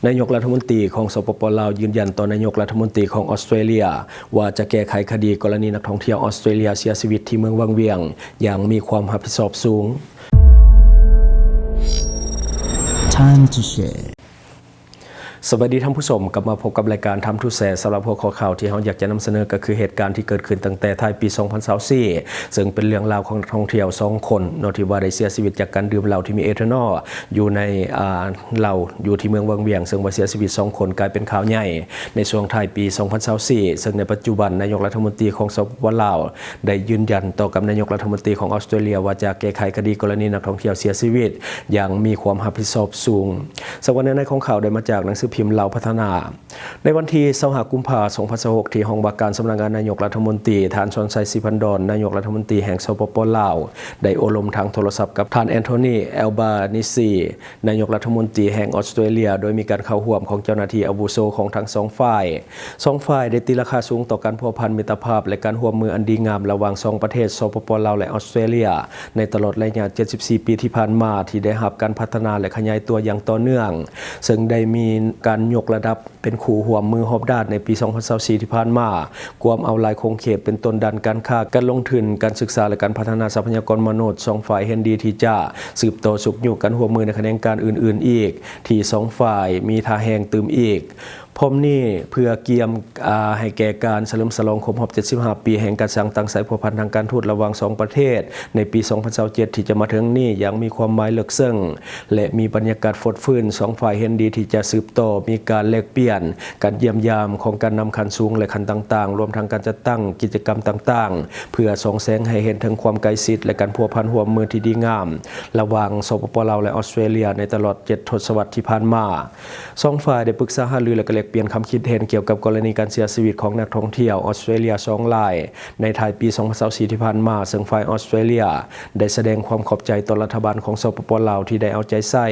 ນາຍົກລັດຖະມົນຕີຂອງ ສປປ ລາວ ຢືນຢັນຕໍ່ນາຍົກລັດຖະມົນຕີຂອງອອສເຕຣເລຍ ວ່າຈະແກ້ໄຂຄະດີກໍລະນີນັກທ່ອງທ່ຽວອອສເຕຣເລຍເສຍຊີວິດທີ່ເມືອງວັງວຽງຢ່າງມີຄວາມຮັບຜິດຊອບສູງ. Time to Share. ສະບາຍດີທ່ານຜູ້ຊົມ, ກັບມາພົບກັບລາຍການ Time to Share. ສຳລັບຫົວຂໍ້ຂ່າວທີ່ເຮົາຢາກຈະນຳສະເໜີກໍຄືເຫດການທີ່ເກີດຂຶ້ນຕັ້ງແຕ່ທ້າຍປີສອງພັນຊາວສີ່ ເຊິ່ງເປັນເລື່ອງລາວຂອງນັກທ່ອງທ່ຽວສອງຄົນເນາະ ທີ່ວ່າໄດ້ເສຍຊີວິດຈາກການດື່ມເຫຼົ້າທີ່ມີເອທານອລຢູ່ໃນ ອ່າ ເຫຼົ້າຢູ່ທີ່ເມືອງວັງວຽງ ເຊິ່ງວ່າເສຍຊີວິດສອງຄົນ ກາຍເປັນຂ່າວໃຫຍ່ໃນຊ່ວງທ້າຍປີສອງພັນຊາວສີ່ ເຊິ່ງໃນປັດຈຸບັນນາຍົກລັດຖະມົນຕີຂອງ ສປປ ລາວ ໄດ້ຢືນຢັນຕໍ່ກັບນາຍົກລັດຖະມົນຕີຂອງອອສເຕຣເລຍວ່າຈະແກ້ໄຂຄະດີກໍລະນີນັກທ່ອງທ່ຽວເສຍຊີວິດຢ່າງມີຄວາມຮັບຜິດຊອບສູງ. ສະເໜີໃນຂອງຂ່າວໄດ້ມາຈາກໜັງສືພິມລາວພັດທະນາ. ໃນວັນທີຊາວຫ້າ ກຸມພາ ສອງພັນຊາວຫົກ ທີ່ຫ້ອງວ່າການສຳນັກງານນາຍົກລັດຖະມົນຕີ, ທ່ານ ຊອນໄຊ ສີພັນດອນ ນາຍົກລັດຖະມົນຕີແຫ່ງ ສປປ ລາວ ໄດ້ໂອ້ລົມທາງໂທລະສັບກັບທ່ານ ແອນໂທນີ ແອລບານີຊີ ນາຍົກລັດຖະມົນຕີແຫ່ງອອສເຕຣເລຍ ໂດຍມີການເຂົ້າຮ່ວມຂອງເຈົ້າໜ້າທີ່ອາວຸໂສຂອງທັງສອງຝ່າຍ. ສອງຝ່າຍໄດ້ຕີລາຄາສູງຕໍ່ການພົວພັນມິດຕະພາບ ແລະ ການຮ່ວມມືອັນດີງາມລະຫວ່າງສອງປະເທດ ສປປ ລາວ ແລະ ອອສເຕຣເລຍ ໃນຕະຫຼອດໄລຍະເຈັດສິບສີ່ປີທີ່ຜ່ານມາ ທີ່ໄດ້ຮັບການພັດທະນາ ແລະ ຂະຫຍາຍຕົວຢ່າງຕໍ່ເນື່ອງ, ເຊິ່ງໄດ້ມີການຍົກລະດັບ ເປັນຄູ່ຮ່ວມມືຮອບດ້ານໃນປີສອງພັນຊາວສີ່ທີ່ຜ່ານມາ, ກວມເອົາຫຼາຍຂົງເຂດ ເປັນຕົ້ນດ້ານການຄ້າ, ການລົງທຶນ, ການສຶກສາ ແລະ ການພັດທະນາຊັບພະຍາກອນມະນຸດ. ສອງຝ່າຍເຫັນດີທີ່ຈະສືບຕໍ່ຊຸກຍູ້ການຮ່ວມມືໃນຂະແໜງການອື່ນໆອີກ ທີ່ສອງຝ່າຍມີທ່າແຮງຕື່ມອີກ. ພ້ອມນີ້ເພື່ອກຽມ ອາ ໃຫ້ແກ່ການສະເຫຼີມສະຫຼອງຄົບຮອບເຈັດສິບຫ້າປີແຫ່ງການສ້າງຕັ້ງສາຍພົວພັນທາງການທູດລະຫວ່າງສອງປະເທດ ໃນປີສອງພັນຊາວເຈັດທີ່ຈະມາເຖິງນີ້ຢ່າງມີຄວາມໝາຍເລິກເຊິ່ງ ແລະ ມີບັນຍາກາດຟົດຟື້ນ, ສອງຝ່າຍເຫັນດີທີ່ຈະສືບຕໍ່ມີການແລກປ່ຽນ, ການຢ້ຽມຢາມຂອງການນຳຂັ້ນສູງ ແລະ ຂັ້ນຕ່າງໆ, ລວມທັງການຈັດຕັ້ງກິດຈະກຳຕ່າງໆ ເພື່ອສ່ອງແສງໃຫ້ເຫັນເຖິງຄວາມໃກ້ຊິດ ແລະ ການພົວພັນຮ່ວມມືທີ່ດີງາມ ລະຫວ່າງ ສປປ ລາວ ແລະ ອອສເຕຣເລຍ ໃນຕະຫຼອດເຈັດທົດສະວັດທີ່ຜ່ານມາ. ສອງຝ່າຍໄດ້ປຶກສາຫາລື ແລະ ກະແລກປ່ຽນຄຳຄິດເຫັນກ່ຽວກັບກໍລະນີການເສຍຊີວິດຂອງນັກທ່ອງທ່ຽວອອສເຕຣເລຍສອງລາຍ ໃນທ້າຍປີສອງພັນຊາວສີ່ທີ່ຜ່ານມາ, ເຊິ່ງຝ່າຍອອສເຕຣເລຍໄດ້ສະແດງຄວາມຂອບໃຈຕໍ່ລັດຖະບານຂອງ ສປປ ລາວ ທີ່ໄດ້ເອົາໃຈໃສ່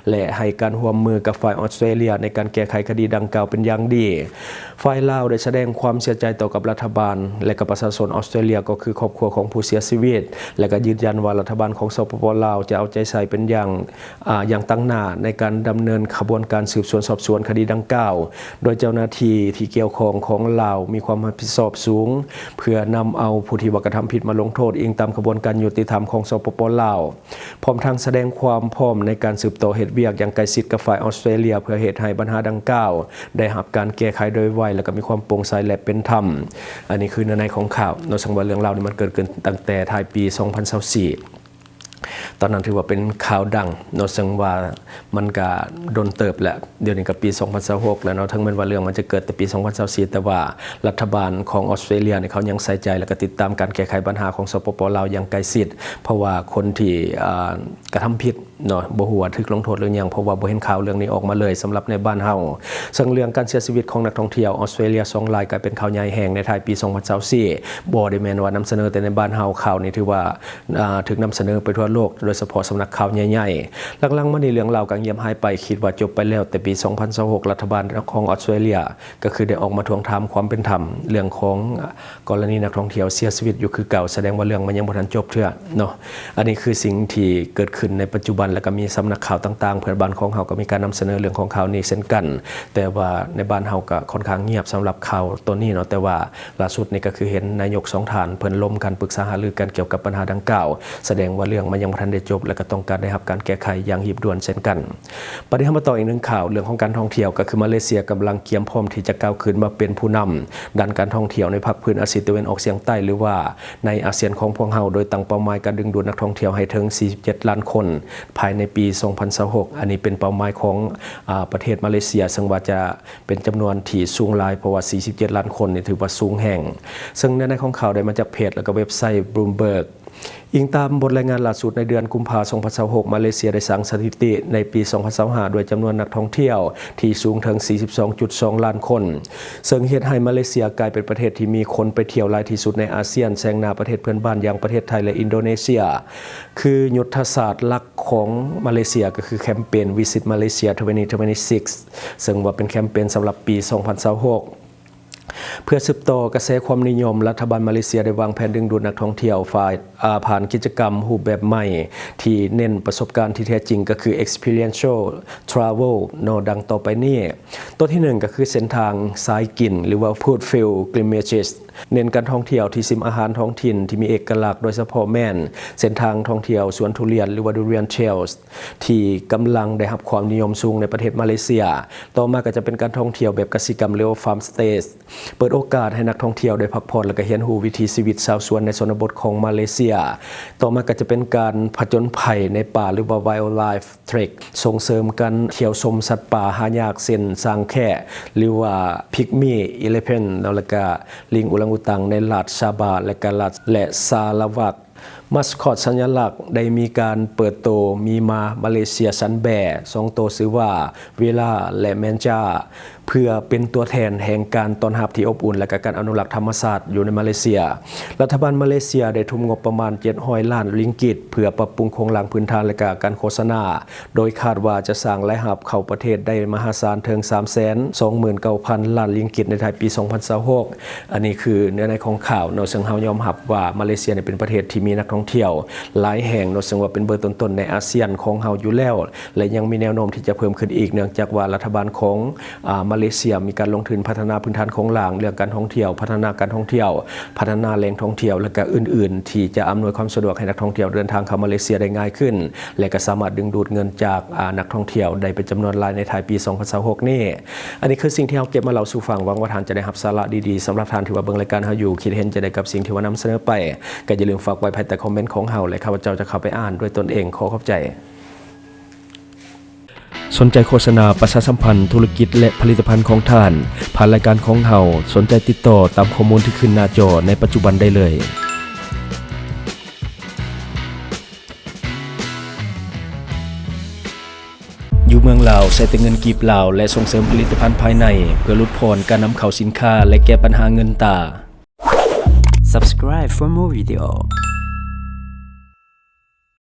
ແລະ ໃຫ້ການຮ່ວມມືກັບຝ່າຍອອສເຕຣເລຍໃນການແກ້ໄຂຄະດີດັ່ງກ່າວເປັນຢ່າງດີ. ຝ່າຍລາວໄດ້ສະແດງຄວາມເສຍໃຈຕໍ່ກັບລັດຖະບານ ແລະ ກັບປະຊາຊົນອອສເຕຣເລຍ ກໍຄືຄອບຄົວຂອງຜູ້ເສຍຊີວິດ ແລະ ກໍຢືນຢັນວ່າລັດຖະບານຂອງ ສປປ ລາວ ຈະເອົາໃຈໃສ່ເປັນຢ່າງ ອາ ຢ່າງຕັ້ງໜ້າໃນການດຳເນີນຂະບວນການສືບສວນສອບສວນຄະດີດັ່ງກ່າວ ໂດຍເຈົ້າໜ້າທີ່ທີ່ກ່ຽວຂ້ອງຂອງລາວມີຄວາມຮັບຜິດຊອບສູງ ເພື່ອນຳເອົາຜູ້ທີ່ວ່າກະທຳຜິດມາລົງໂທດ ອີງຕາມຂະບວນການຍຸຕິທຳຂອງ ສປປ ລາວ ພ້ອມທັງສະແດງຄວາມພ້ອມໃນການສືບຕໍ່ເຮັດວຽກຢ່າງໃກ້ຊິດກັບຝ່າຍອອສເຕຣເລຍ ເພື່ອເຮັດໃຫ້ບັນຫາດັ່ງກ່າວໄດ້ຮັບການແກ້ໄຂໂດຍໄວ ແລະ ກໍມີຄວາມໂປ່ງໃສ ແລະ ເປັນທຳ. ອັນນີ້ຄືເນື້ອໃນຂອງຂ່າວເນາະ, ເຊິ່ງວ່າເລື່ອງລາວນີ້ມັນເກີດຂຶ້ນຕັ້ງແຕ່ທ້າຍປີສອງພັນຊາວສີ່ ຕອນນັ້ນຖືວ່າເປັນຂ່າວດັງເນາະ, ເຊິ່ງວ່າມັນກະດົນເຕີບແລ້ວ, ດຽວນີ້ກະປີສອງພັນຊາວຫົກແລ້ວເນາະ. ເຖິງແມ່ນວ່າເລື່ອງມັນຈະເກີດແຕ່ປີສອງພັນຊາວສີ່ ແຕ່ວ່າລັດຖະບານຂອງອອສເຕຣເລຍນີ້ ເຂົາຍັງໃສ່ໃຈ ແລະ ກະຕິດຕາມການແກ້ໄຂບັນຫາຂອງ ສປປ ລາວ ຢ່າງໃກ້ຊິດ, ເພາະວ່າຄົນທີ່ ອາ ກະທຳຜິດເນາະ ບໍ່ຮູ້ວ່າຖືກລົງໂທດຫຼືຫຍັງ, ເພາະວ່າບໍ່ເຫັນຂ່າວເລື່ອງນີ້ອອກມາເລີຍສຳລັບໃນບ້ານເຮົາ. ເຊິ່ງເລື່ອງການເສຍຊີວິດຂອງນັກທ່ອງທ່ຽວອອສເຕຣເລຍສອງລາຍ ກາຍເປັນຂ່າວໃຫຍ່ແຮງໃນທ້າຍປີສອງພັນຊາວສີ່, ບໍ່ໄດ້ແມ່ນວ່ານຳສະເໜີແຕ່ໃນບ້ານເຮົາ, ຂ່າວນີ້ຖືວ່າ ອາ ຖືກນຳສະເໜີໄປທົ່ວໂລກ, ໂດຍສະເພາະສຳນັກຂ່າວໃຫຍ່ໆ. ຫຼັງໆມານີ້ເລື່ອງລາວກໍງຽບຫາຍໄປ, ຄິດວ່າຈົບໄປແລ້ວແຕ່ປີສອງພັນຊາວຫົກ, ລັດຖະບານຂອງອອສເຕຣເລຍກໍຄືໄດ້ອອກມາທວງຖາມຄວາມເປັນທຳເລື່ອງຂອງ ກໍລະນີນັກທ່ອງທ່ຽວເສຍຊີວິດຢູ່ຄືເກົ່າ, ສະແດງວ່າເລື່ອງມັນຍັງບໍ່ທັນຈົບເທື່ອເນາະ. ອັນນີ້ຄືສິ່ງທີ່ເກີດຂຶ້ນໃນປັດຈຸບັນ, ແລ້ວກໍມີສຳນັກຂ່າວຕ່າງໆ ເພື່ອນບ້ານຂອງເຮົາກໍມີການນຳສະເໜີເລື່ອງຂອງຂ່າວນີ້ເຊັ່ນກັນ, ແຕ່ວ່າໃນບ້ານເຮົາກໍຄ່ອນຂ້າງງຽບສຳລັບຂ່າວໂຕນີ້ເນາະ. ແຕ່ວ່າລ່າສຸດນີ້ກໍຄືເຫັນນາຍົກສອງທ່ານເພິ່ນລົມກັນປຶກສາຫາລືກັນກ່ຽວກັບບັນຫາດັ່ງກ່າວ, ສະແດງວ່າເລື່ອງມັນຍັງບໍ່ທັນໄດ້ຈົບ ແລະ ກໍຕ້ອງການໄດ້ຮັບການແກ້ໄຂຢ່າງຮີບດ່ວນເຊັ່ນກັນ. ບັດນີ້ເຮົາມາຕໍ່ອີກໜຶ່ງຂ່າວ, ເລື່ອງຂອງການທ່ອງທ່ຽວ, ກໍຄືມາເລເຊຍກຳລັງກຽມພ້ອມທີ່ຈະກ້າວຂຶ້ນມາເປັນຜູ້ນຳດ້ານການທ່ອງທ່ຽວໃນພາກພື້ນອາຊີຕາເວັນອອກສຽງໃຕ້ ຫຼືວ່າໃນອາຊຽນຂອງພວກເຮົາ, ໂດຍຕັ້ງເປົ້າໝາຍການດຶງດູດນັກທ່ອງທ່ຽວໃຫ້ເຖິງສີ່ສິບເຈັດລ້ານຄົນພາຍໃນປີສອງພັນຊາວຫົກ. ອັນນີ້ເປັນເປົ້າໝາຍຂອງ ອາ ປະເທດມາເລເຊຍ, ເຊິ່ງວ່າຈະເປັນຈຳນວນທີ່ສູງຫຼາຍ, ເພາະວ່າສີ່ສິບເຈັດລ້ານຄົນນີ້ຖືວ່າສູງແຮງ. ເຊິ່ງເນື້ອໃນຂອງຂ່າວໄດ້ມາຈາກເພຈ ແລະ ກໍເວັບໄຊ Bloomberg. ອີງຕາມບົດລາຍງານລ່າສຸດ, ໃນເດືອນກຸມພາ ສອງພັນຊາວຫົກ ມາເລເຊຍໄດ້ສ້າງສະຖິຕິໃນປີສອງພັນຊາວຫ້າ ດ້ວຍຈຳນວນນັກທ່ອງທ່ຽວທີ່ສູງເຖິງສີ່ສິບສອງຈຸດສອງລ້ານຄົນ, ເຊິ່ງເຮັດໃຫ້ມາເລເຊຍກາຍເປັນປະເທດທີ່ມີຄົນໄປທ່ຽວຫຼາຍທີ່ສຸດໃນອາຊຽນ, ແຊງໜ້າປະເທດເພື່ອນບ້ານຢ່າງປະເທດໄທ ແລະ ອິນໂດເນເຊຍ. ຄືຍຸດທະສາດຫຼັກຂອງມາເລເຊຍກໍຄືແຄມເປນ Visit Malaysia twenty twenty-six, ເຊິ່ງວ່າເປັນແຄມເປນສຳລັບປີສອງພັນຊາວຫົກ. ເພື່ອສືບຕໍ່ກະແສຄວາມນິຍົມ, ລັດຖະບານມາເລເຊຍໄດ້ວາງແຜນດຶງດູດນັກທ່ອງທ່ຽວ ຝ່າຍ ອາ ຜ່ານກິດຈະກຳຮູບແບບໃໝ່ ທີ່ເນັ້ນປະສົບການທີ່ແທ້ຈິງ ກໍຄື Experiential Travel ເນາະ ດັ່ງຕໍ່ໄປນີ້. ຕົວທີໜຶ່ງ ກໍຄືເສັ້ນທາງສາຍກິນ ຫຼືວ່າ Food Pilgrimages ເນັ້ນການທ່ອງທ່ຽວທີ່ຊິມອາຫານທ້ອງຖິ່ນທີ່ມີເອກະລັກ, ໂດຍສະເພາະແມ່ນເສັ້ນທາງທ່ອງທ່ຽວສວນທຸລຽນ ຫຼືວ່າ Durian Trails ທີ່ກຳລັງໄດ້ຮັບຄວາມນິຍົມສູງໃນປະເທດມາເລເຊຍ. ຕໍ່ມາກໍຈະເປັນການທ່ອງທ່ຽວແບບກະສິກຳ ຫຼືວ່າ Farm Stay ເປີດໂອກາດໃຫ້ນັກທ່ອງທ່ຽວໄດ້ພັກຜ່ອນ ແລະ ກໍຮຽນຮູ້ວິຖີຊີວິດຊາວສວນໃນຊົນນະບົດຂອງມາເລເຊຍ. ຕໍ່ມາກໍຈະເປັນການຜະຈົນໄພໃນປ່າ ຫຼືວ່າ Wildlife Trek ສົ່ງເສີມການທ່ຽວຊົມສັດປ່າຫາຍາກ ເຊັ່ນ ຊ້າງແຄະ ຫຼືວ່າ Pygmy Elephant ເນາະ ແລະ ກະລິງອຸລັງອຸຕັງໃນລັດຊາບາ ແລະ ກະລັດ ແລະ ສາລະວັກ. Mascot ສັນຍະລັກໄດ້ມີການເປີດໂຕ ມີມາມາເລເຊຍ Sun Bear ສອງໂຕ ຊື່ວ່າ Vela ແລະ Manja ເພື່ອເປັນຕົວແທນແຫ່ງການຕ້ອນຮັບທີ່ອົບອຸ່ນ ແລະ ກະການອະນຸລັກທຳມະຊາດຢູ່ໃນມາເລເຊຍ. ລັດຖະບານມາເລເຊຍໄດ້ທຸ່ມງົບປະມານເຈັດຮ້ອຍລ້ານລິງກິດ ເພື່ອປັບປຸງໂຄງລ່າງພື້ນຖານ ແລະ ກະການໂຄສະນາ, ໂດຍຄາດວ່າຈະສ້າງລາຍຮັບເຂົ້າປະເທດໄດ້ມະຫາສານເຖິງສາມແສນສອງໝື່ນເກົ້າພັນລ້ານລິງກິດໃນທ້າຍປີສອງພັນຊາວຫົກ. ອັນນີ້ຄືເນື້ອໃນຂອງຂ່າວເນາະ, ເຊິ່ງເຮົາຍອມຮັບວ່າມາເລເຊຍນີ້ເປັນປະເທດທີ່ມີນັກທ່ອງທ່ຽວຫຼາຍແຫ່ງເນາະ, ເຊິ່ງວ່າເປັນເບີຕົ້ນໆໃນອາຊຽນຂອງເຮົາຢູ່ແລ້ວ ແລະ ຍັງມີແນວໂນ້ມທີ່ຈະເພີ່ມຂຶ້ນອີກ ເນື່ອງຈາກວ່າລັດຖະບານຂອງ ອາ ມາເລເຊຍມີການລົງທຶນພັດທະນາພື້ນຖານໂຄງລ່າງ, ເລື່ອງການທ່ອງທ່ຽວ, ພັດທະນາການທ່ອງທ່ຽວ, ພັດທະນາແຫຼ່ງທ່ອງທ່ຽວ ແລະ ກະອື່ນໆ ທີ່ຈະອຳນວຍຄວາມສະດວກໃຫ້ນັກທ່ອງທ່ຽວເດີນທາງເຂົ້າມາເລເຊຍໄດ້ງ່າຍຂຶ້ນ ແລະ ກະສາມາດດຶງດູດເງິນຈາກ ອາ ນັກທ່ອງທ່ຽວໄດ້ເປັນຈຳນວນຫຼາຍໃນທ້າຍປີສອງພັນຊາວຫົກນີ້. ອັນນີ້ຄືສິ່ງທີ່ເຮົາເກັບມາເລົ່າສູ່ຟັງ. ຫວັງວ່າທ່ານຈະໄດ້ຮັບສາລະດີໆ. ສຳລັບທ່ານທີ່ວ່າເບິ່ງລາຍການເຮົາຢູ່, ຄິດເຫັນຈັ່ງໃດກັບສິ່ງທີ່ວ່ານຳສະເໜີໄປ, ກໍຢ່າລືມຝາກໄວ້ພາຍໃຕ້ຄອມເມັນຂອງເຮົາ ແລະ ຂ້າພະເຈົ້າຈະເຂົ້າໄປອ່ານດ້ວຍຕົນເອງ. ຂໍຂອບໃຈ. ສົນໃຈໂຄສະນາປະຊາສຳພັນທຸລະກິດ ແລະ ຜະລິດຕະພັນຂອງທ່ານ ຜ່ານລາຍການຂອງເຮົາ? ສົນໃຈຕິດຕໍ່ຕາມຂໍ້ມູນທີ່ຂຶ້ນໜ້າຈໍໃນປັດຈຸບັນໄດ້ເລີຍ. ຢູ່ເມືອງລາວ ໃຊ້ແຕ່ເງິນກີບລາວ ແລະ ສົ່ງເສີມຜະລິດຕະພັນພາຍໃນ ເພື່ອຫຼຸດຜ່ອນການນຳເຂົ້າສິນຄ້າ ແລະ ແກ້ບັນຫາເງິນຕາ. Subscribe for more video.